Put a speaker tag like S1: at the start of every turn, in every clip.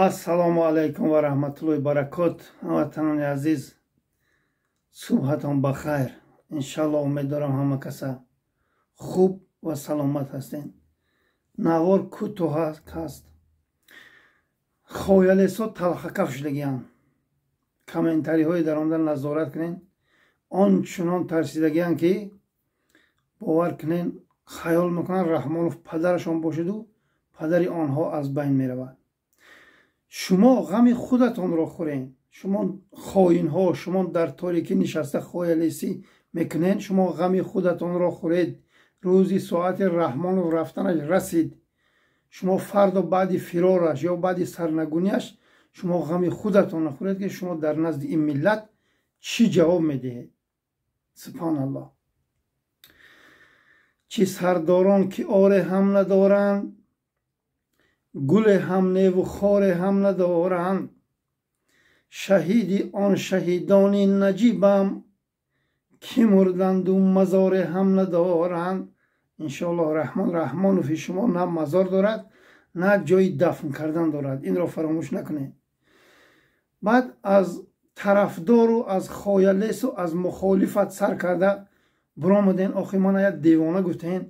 S1: Ассалому алайкум ва раҳматуллоҳи баракот. Ҳамватанони азиз, субҳатон бахайр. Иншалло, умед дорам, ҳама каса хуб ва саломат ҳастен. Навор кӯтоҳ аст. Хоялесо талхакаф шудагианд. Комментариҳои дар омада назорат кунен. Он чунон тарсидагианд, ки бовар кунен, хаёл мекунанд, Раҳмонов падарашон бошаду падари онҳо аз байн меравад. Шумо ғами худатонро хӯрен. Шумо хоинҳо, шумо дар торикӣ нишаста хоялесӣ мекунен. Шумо ғами худатонро хӯред. Рӯзи соати Раҳмонов рафтанаш расид. Шумо фардо баъди фирораш ё баъди сарнагуниаш шумо ғами худатонро хӯред, ки шумо дар назди ин миллат чӣ ҷавоб медиҳед. Субҳоналлоҳ, чӣ сардорон, ки оре ҳам надоранд, гуле ҳам неву хоре ҳам надоранд. Шаҳиди он шаҳидони наҷибам, ки мурданду мазоре ҳам надоранд. Иншоаллоҳ, Раҳмон Раҳмонови шумо на мазор дорад, на ҷои дафн кардан дорад. Инро фаромӯш накунед. Баъд аз тарафдору аз хоялесу аз мухолифат сар карда биромаден. Охи, мана як девона гуфтен.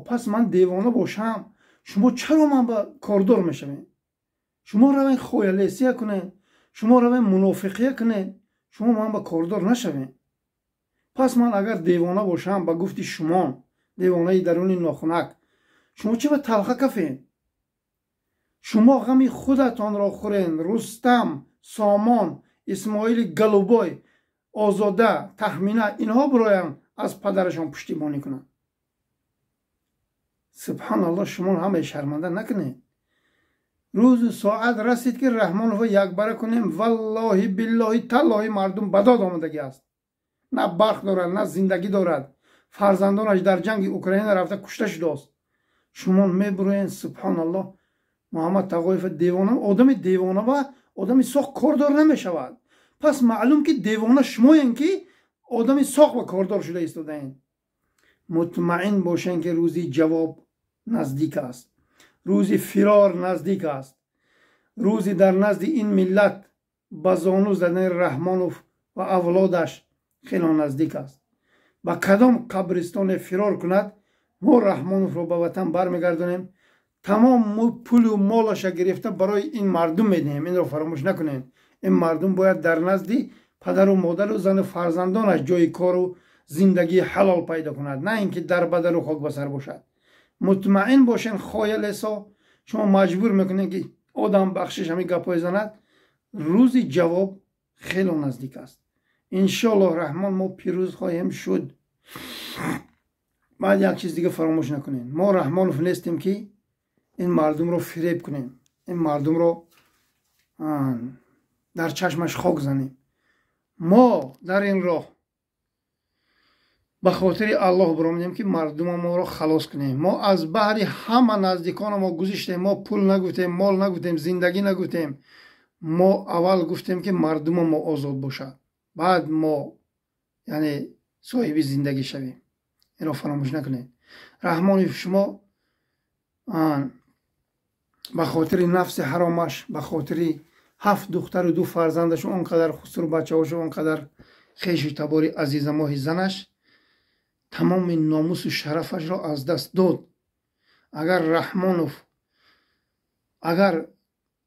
S1: Пас ман девона бошам, шумо чаро ман ба кордор мешавед? Шумо равен хоялесия кунед, шумо равен мунофиқия кунед, шумо ман ба кордор нашавед. Пас ман агар девона бошам, ба гуфти шумо девонаи даруни нохунак, шумо чи ба талха кафед? Шумо ғами худатонро хӯрен. Рустам, Сомон, Исмоили Галубой, Озода, Таҳмина, инҳо бироянд, аз падарашон пуштибонӣ кунанд. Субҳоналлоҳ, шумо ҳамаи шарманда накунед. Рӯзу соат расид, ки Раҳмонова якбара кунем. Валлоҳи, биллоҳи, таллоҳи, мардум ба дод омадагӣ аст. На барқ дорад, на зиндагӣ дорад. Фарзандонаш дар ҷанги Украина рафта кушта шудааст. Шумо мебуроен. Субҳоналлоҳ, Муҳаммад Тағоев девона. Одами девона ва одами соқ кордор намешавад. Пас маълум, ки девона шумоен, ки одами соқ ва кордор шуда истодаен. Мутмаин бошен, ки рӯзи ҷавоб наздик аст, рӯзи фирор наздик аст, рӯзи дар назди ин миллат ба зону задани Раҳмонов ва авлодаш хело наздик аст. Ба кадом қабристоне фирор кунад, мо Раҳмоновро ба ватан бармегардонем. Тамом пулу молаша гирифта барои ин мардум медиҳем. Инро фаромӯш накунем. Ин мардум бояд дар назди падару модару зану фарзандонаш ҷои кору зиндагии ҳалол пайдо кунад, на ин ки дар бадару хок ба сар бошад. Мутмаин бошен, хоялесо, шумо маҷбур мекунед, ки одам бахшиш ҳамин гапҳое занад. Рӯзи ҷавоб хело наздик аст. Иншоаллоҳ, Раҳмон, мо пирӯз хоҳем шуд. Баъд як чиз дига фаромӯш накунем. Мо Раҳмонов нестем, ки ин мардумро фиреб кунем, ин мардумро дар чашмаш хок занем. Мо дар ин роҳ ба хотири Аллоҳ биромадем, ки мардума моро халос кунем. Мо аз баҳри ҳама наздикона мо гузиштем. Мо пул нагуфтем, мол нагуфтем, зиндагӣ нагуфтем. Мо аввал гуфтем, ки мардума мо озод бошад, баъд мо, яъне, соҳиби зиндагӣ шавем. Инро фаромӯш накунед. Раҳмони шумо ба хотири нафси ҳаромаш, ба хотири ҳафт духтару ду фарзандашу он қадар хусуру бачаҳошу он қадар хешу табори азизамоҳи занаш тамоми номусу шарафашро аз даст дод. Агар Раҳмонов агар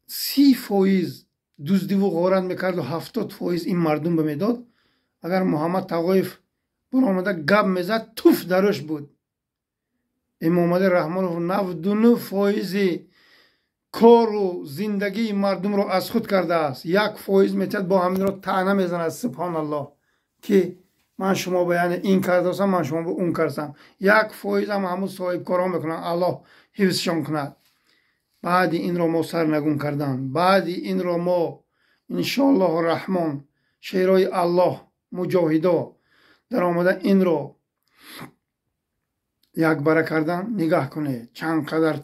S1: 30% дуздиву ғорат мекарду 70% ин мардум ба медод, агар Муҳаммад Тағоев баромада гап мезад, туф дарӯш буд. Эмомалӣ Раҳмонов 99 фоизи кору зиндагии мардумро аз худ кардааст, 1% метиҳад, бо ҳаминро таъна мезанад. Субҳоналлоҳ, ки ман шумо ба, яъне, ин кардасам, ман шумо ба он кардасам. 1%-ам ҳамун соҳибкорон мекунанд, Аллоҳ ҳифзшон кунад. Баъди инро мо сарнагун кардан, баъди инро мо, иншоаллоҳу Раҳмон, шерои Аллоҳ, муҷоҳидо даромада инро якбара кардан. Нигаҳ кунед, чанд қадар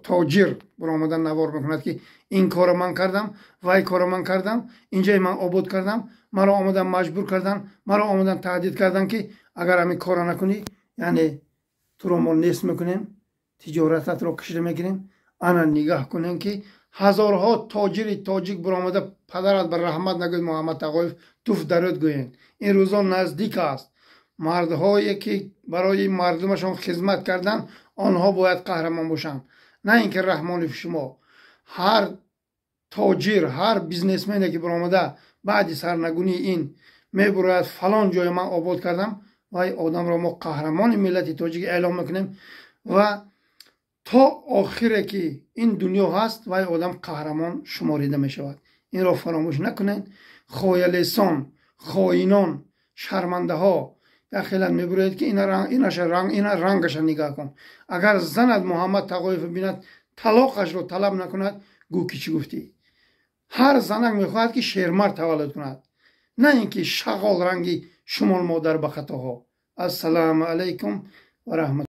S1: тоҷир баромада навор мекунад, ки ин корро ман кардам, вай корро ман кардам, инҷои ман обод кардам, маро омадан маҷбур кардан, маро омадан таҳдид кардан, ки агар ҳамин корро накунӣ, яъне, туро мо нест мекунем, тиҷорататро кашида мегирем. Ана нигаҳ кунем, ки Ҳазорҳо тоҷири тоҷик баромада, падарат ба раҳмат нагӯед, Муҳаммад Тағоев, туф дарӯд гӯед. Ин рӯзо наздик аст. Мардҳое ки барои мардумашон хизмат карданд, онҳо бояд қаҳрамон бошанд, на ин ки Раҳмонов. Шумо ҳар тоҷир, ҳар бизнесмене ки баромада баъди сарнагунии ин мебурояд, фалон ҷоя ман обод кардам, вай одамро мо қаҳрамони миллати тоҷик эълон мекунем ва то охире ки ин дунё ҳаст, вай одам қаҳрамон шуморида мешавад. Инро фаромӯш накунед. Хоялесон, хоинон, шармандаҳо, як хелат мебурояд ки ина рангаша нигаҳ кун. Агар занат Муҳаммад Тағоев бинад, талоқашро талаб накунад, гӯ ки чӣ гуфтӣ. Ҳар занак мехоҳад ки шермард таваллуд кунад, на ин ки шағол ранги шумол. Модар ба хатоҳо. Ассалому алайкум ва раҳмат.